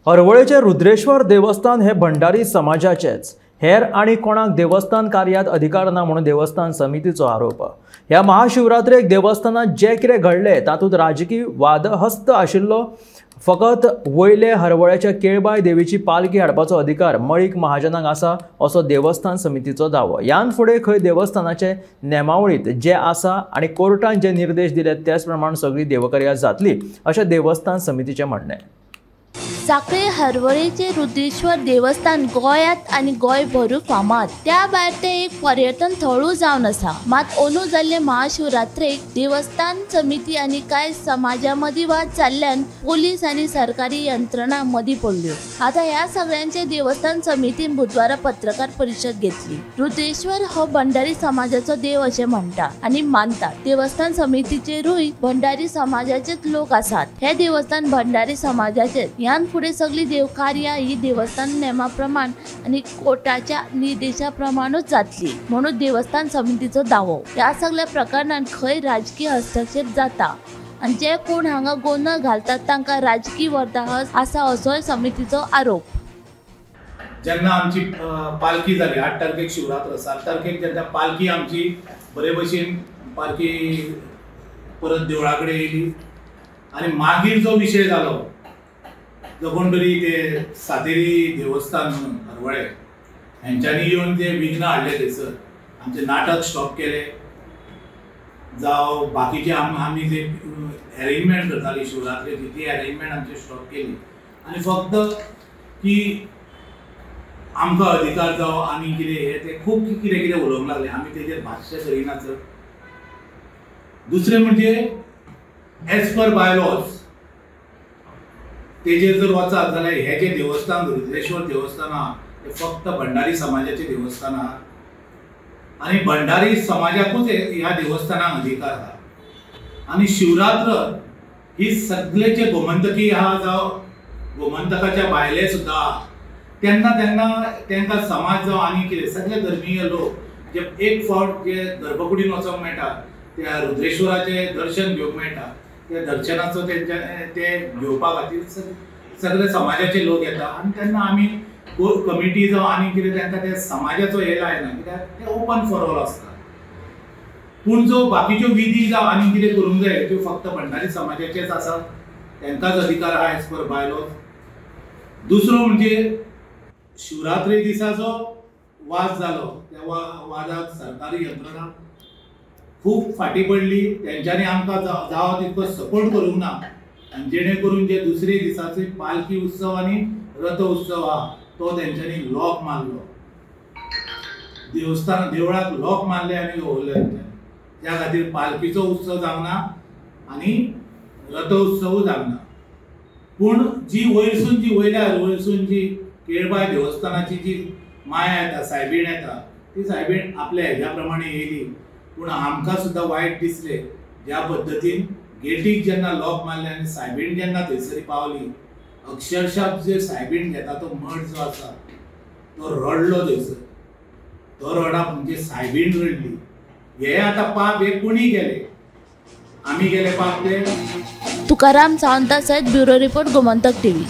हरवळेचें रुद्रेश्वर देवस्थान हे भंडारी समाजाचेच, हेर आनी कोणाक देवस्थान कार्यात अधिकार ना म्हणून देवस्थान समितीचो आरोप। ह्या महाशिवरात्रेक देवस्थानात जे कितें घडलें तातूंत राजकीय वादहस्त आशिल्लो। फकत वयले हरवळ्याच्या केळबाय देवीची पालखी हाडपाचो अधिकार मळीक महाजनांक आसा असो देवस्थान समितीचो दावो। ह्यान फुडें खंय देवस्थानाचे नेमावळींत जे आसा आनी कोर्टान जे निर्देश दिले त्याच प्रमाण सगळी देवकार्यां जातली अशें देवस्थान समितीचें म्हणणें। सांखळे हरवळेचे रुद्रेश्वर देवस्थान गोंयांत आनी गोंयभरूय फामाद, त्या भायर तें एक पर्यटन थळूय जावन आसा। मात अंदू जाल्ले महाशिवरात्रेक देवस्थान समिती आनी कांय समाजा मदीं वाद जाल्ल्यान पोलीस आनी सरकारी यंत्रणा मदीं पडल्यो। आतां ह्या सगळ्यांचे देवस्थान समितीन बुधवारा पत्रकार परिशद घेतली। रुद्रेश्वर हो भंडारी समाजाचो देव अशें म्हणटा आनी मानतात। देवस्थान समितीचेरूय भंडारी समाजाचेच लोक आसात। हे देवस्थान भंडारी समाजाचेच। ह्यान फुडें सगळी देवकार्यां ही देवस्थान नेमा प्रमाण आनी कोर्टाच्या निर्देशा प्रमाणूच जातली म्हणून देवस्थान समितीचो दावो। ह्या सगळ्या प्रकरणांत खंय राजकीय हस्तक्षेप जाता आनी जे कोण हांगा गोंदळ घालतात तांकां राजकीय वर्दाहस्त आसा असोय समितीचो आरोप। जेन्ना आमची पालखी जाली 8 तारखेक शिवरात्र, 7 तारखेक जेन्ना पालखी आमची बरे भशेन पालखी परत देवळा कडेन येयली आनी मागीर जो विशय जालो जो कोण तरी ते सातेरी देवस्थान म्हणून हरवळे हेंच्यांनी येवन ते विघ्न हाडले थंयसर, आमचें नाटक स्टॉप केलें जावं बाकीचे आमी जे अरेंजमेंट करताली शिवरात्रेची ती अरेंजमेंट आमची स्टॉप केली आनी फक्त की आमकां अधिकार जावं आनी कितें हें तें खूब कितें कितें उलोवंक लागले। आमी तेजेर भाश्य करिना सर। दुसरें म्हणजे एज पर बायलॉज तेजेर जर वचात जाल्यार हे जे देवस्थान रुद्रेश्वर देवस्थान आहा ते फक्त भंडारी समाजाचें देवस्थान आहा आनी भंडारी समाजाकूच ह्या देवस्थानाक अधिकार आहा। आनी शिवरात्र ही सगळेचे गोमंतकी आहा जावं गोमंतकाच्या भायले सुद्दां आहा, तेन्ना तेन्ना तांकां समाज जावं आनी कितें सगळे धर्मीय लोक जे एक फावट जे गर्भकुडीन वचोंक मेळटा त्या रुद्रेश्वराचें दर्शन घेवंक मेळटा, त्या दर्शनाचो तेंच्या ते घेवपा खातीर सगळे समाजाचे लोक येता आनी तेन्ना आमी कमिटी जावं आनी कितें तांकां ते समाजाचो हे लायना कित्याक ते ओपन फॉर ऑल आसता। पूण जो बाकीच्यो विधी जावं आनी कितें करूंक जाय त्यो फक्त भंडारी समाजाचेच आसा, तांकांच अधिकार आहा एज पर बायलॉज। दुसरो म्हणजे शिवरात्री दिसा जो वाद जालो त्या वादाक सरकारी यंत्रणा खूब फाटी पडली, तेंच्यांनी आमकां जावो तितको सपोर्ट करूंक ना आनी जेणे करून जे दुसरे दिसाची पालखी उत्सव आनी रथ उत्सव आहा तो तेंच्यांनी लॉक मारलो, देवस्थान देवळाक लॉक मारले आनी दवरले तेंच्यांनी। त्या खातीर पालखीचो उत्सव जावंक ना आनी रथ उत्सवूय जावंक ना। पूण जी वयरसून जी वयल्या वयरसून जी केळबाय देवस्थानाची जी माया येता, सायबीण येता, ती सायबीण आपल्या हेज्या प्रमाणे येयली। पूण आमकां सुद्दां वायट दिसलें ज्या पद्दतीन गेटीक जेन्ना लॉक मारलें आनी सायबीण जेन्ना थंयसर पावली, अक्षरशा जे सायबीण घेता तो मठ जो आसा तो रडलो थंयसर, तो रडप म्हणजे सायबीण रडली। हे आतां पाप हे कोणी केले, आमी केले पाप ते। तुकाराम सावंता सयत ब्युरो रिपोर्ट, गोमंतक टीव्ही।